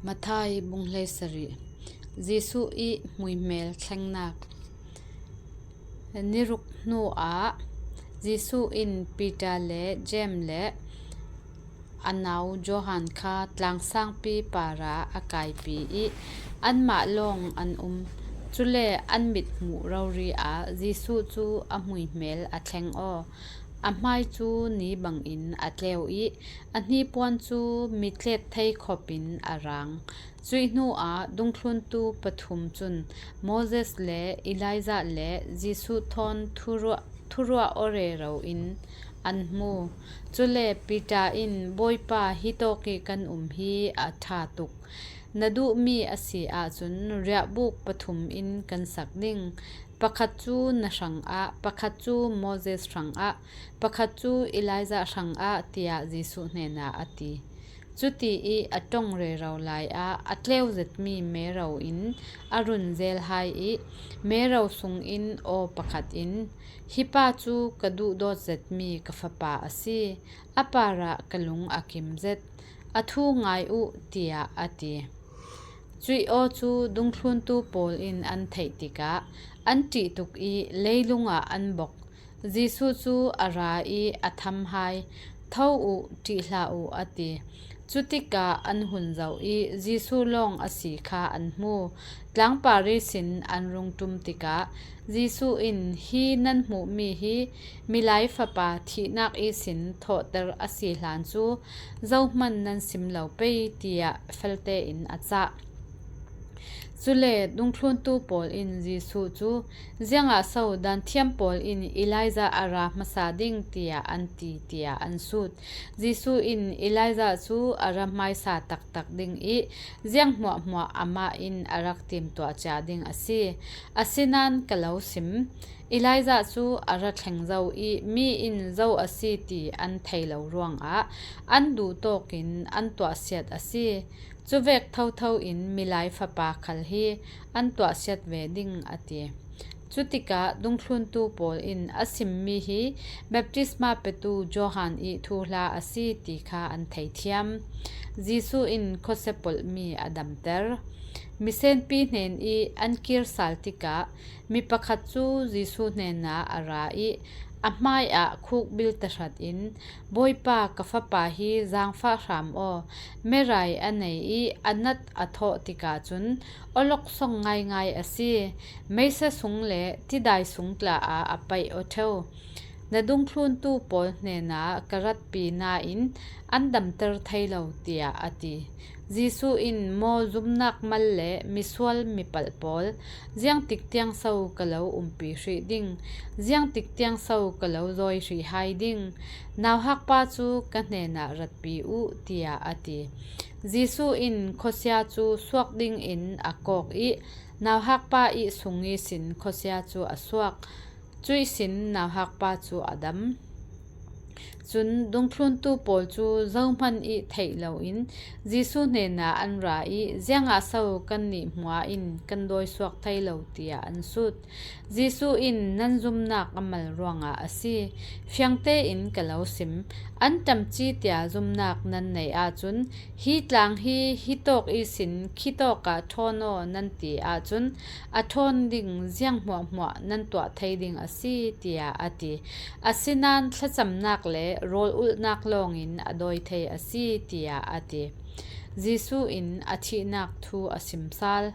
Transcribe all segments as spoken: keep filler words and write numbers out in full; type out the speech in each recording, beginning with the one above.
Matthai bung hleisarih. Jesuh ih hmuihmel thlengnak. Niruk hnuah Jesuh in Peter le James le a nau Johan kha tlangsangpi parah a kaipi ih anmah lawng an um. Cule an mit hmuh rori ah Jesuh cu a hmuihmel a thleng aw. A hmai cu ni bangin a tleu ih a hnipuan cu mi tlet thei khopin a rang. Cuih hnuah dungthluntu pathum cun Moses le Elijah le Jesuh thawn thuruah, thuruah aw rero in an hmu. Cule Peter in, "Bawipa, hitawk ih kan um hi a ṭha tuk. Na duhmi a si ahcun riahbuk pathum in kan sak ding. Pakhat cu na hrangah, pakhat cu Moses hrangah, pakhat cu Elijah hrangah," tiah Jesuh hnenah a ti. Cuti ih a ṭong rero lai ah a tleu zetmi mero in a run zel hai ih mero sungin aw pakhat in, "Hi pa cu ka duhdawt zetmi ka fapa a si. A parah ka lung a kim zet. A thu ngai uh," tiah a ti. Cuih aw cu dungthluntu pawl in an theih tikah an ṭih tuk ih leilung ah an bok. Jesuh cu a ra ih a tham hai. "Tho uh, ṭih hlah uh," a ti. Cutikah an hun zoh ih Jesuh lawng a si kha an hmu. Tlangpar ihsin an rung ṭum tikah Jesuh in, "Hi nan hmuhmi hi Milai Fapa thihnak ihsin thawhter a si hlan cu zohman nan sim lo pei," tiah fel tein a cah. Cule dungthluntu pawl in Jesuh cu, "Ziangah so daanthiam pawl in Elijah a ra hmasa ding tiah an ti?" tiah an sut. Jesuh in, "Elijah cu a ra hmaisa taktak ding ih ziang hmuahhmuah amah in a rak timtuah cia ding a si. Asinain ka lo sim, Elijah cu a ra thleng zo ih mi in zo a si ti an thei lo ruangah an duh tawkin an tuahsiat a si. Cuvek thotho in Milai Fapa khal hi an tuahsiat ve ding," a ti. Cutikah dungthluntu pawl in a simmi hi baptisma petu Johan ih thuhla a si ti kha an theithiam. Jesuh in khuasia polhmi a damter. Misenpi hnen ih an kir sal tikah mi pakhat cu Jesuh hnenah a ra ih a hmaiah khukbil tahrat in, "Bawipa, ka fapa hi zaangfah hram aw, merai a nei ih a nat a thawh tikah cun awloksong ngaingai a si. Meisa sung le tidai sung tla ah a paih aw ṭheu. Na dungthluntu pawl hnenah ka ratpi nain an damter thei lo," tiah a ti. Jesuh in, "Maw zumnak mal le misual mipalh pawl, ziangtik tiang so ka lo umpi hrih ding? Ziangtik tiang so ka lo zawi hrih hai ding? Nauhakpa cu ka hnenah ratpi uh," tiah a ti. Jesuh in khuasia cu suak dingin a kawk ih nauhakpa ih sung ihsin khuasia cu a suak. Cuih sin nauhakpa cu a dam. Cun dungthluntu pawl cu zohman ih theih loin Jesuh hnenah an ra ih, "Ziangah so kannih hmuah in kan dawisuak thei lo?" tiah an sut. Jesuh in, "Nan zumnak a mal ruangah a si. Fiang tein ka lo sim, an ṭamci tia zumnak nan neih ahcun, 'Hi tlang hi hitawk ihsin khitawk ah ṭhawn aw,' nan ti ahcun, a ṭhawn ding ziang hmuahhmuah nan tuah thei ding a si," tiah a ti. "Asinain thlacamnak le rawl ulhnak lawngin a dawi thei a si," tiah a ti. Jesuh in a thihnak thu a sim sal.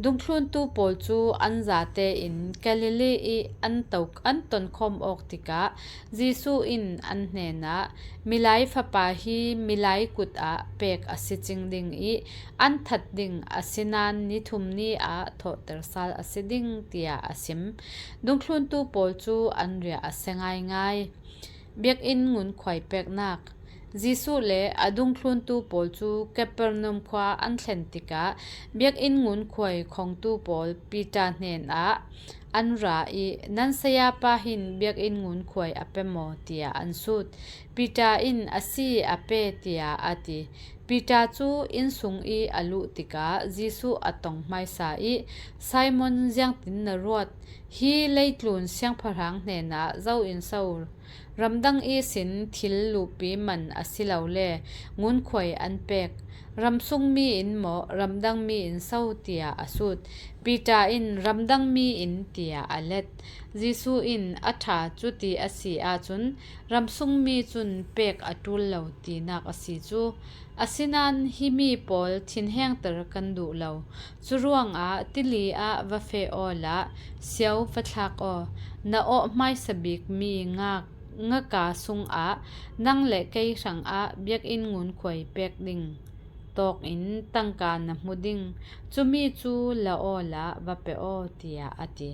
Dungthluntu pawl cu an zate in Galilee ih an to, an tonkhawm awk tikah Jesuh in an hnenah, "Milai Fapa hi milai kut ah pek a si cing ding ih an that ding, asinain ni thum ni ah thawhter sal a si ding," tiah a sim. Dungthluntu pawl cu an riah a sia ngaingai. Biakinn ngunkhuai peknak. Jesuh le a dungthluntu pawl cu Kapernaum khua an thlen tikah biakinn ngunkhuai khongtu pawl Peter hnenah an ra ih, "Nan sayapa hin biakinn ngunkhuai a pe maw?" tiah an sut. Peter in, "A si, a pe," tiah a ti. Peter cu inn sung i a luh tikah Jesuh a tong hmaisa i, Simon, ziangtin na ruat? Hi leitlun siangpahrang hnenah zo in so ramdang ihsin thil luhpi man a si lo le ngunkhuai an pek? Ram sungmi in maw, ramdangmi in so? Tiah a sut. Peter in, Ramdangmi in, tiah a let. Jesuh in, A ṭha, cuti a si ahcun ram sungmi cun pek a ṭul lo tinak a si cu. Asinain himi pawl thinhengter kan duh lo. Curuangah tili ah va feh awla sio va thlak aw. Na awh hmaisa bikmi ngak, ngaka sungah nang le kei hrangah biakinn ngunkhuai pek ding tawkin tangka na hmu ding. Cumi cu la awla va pe aw, tiah a ti.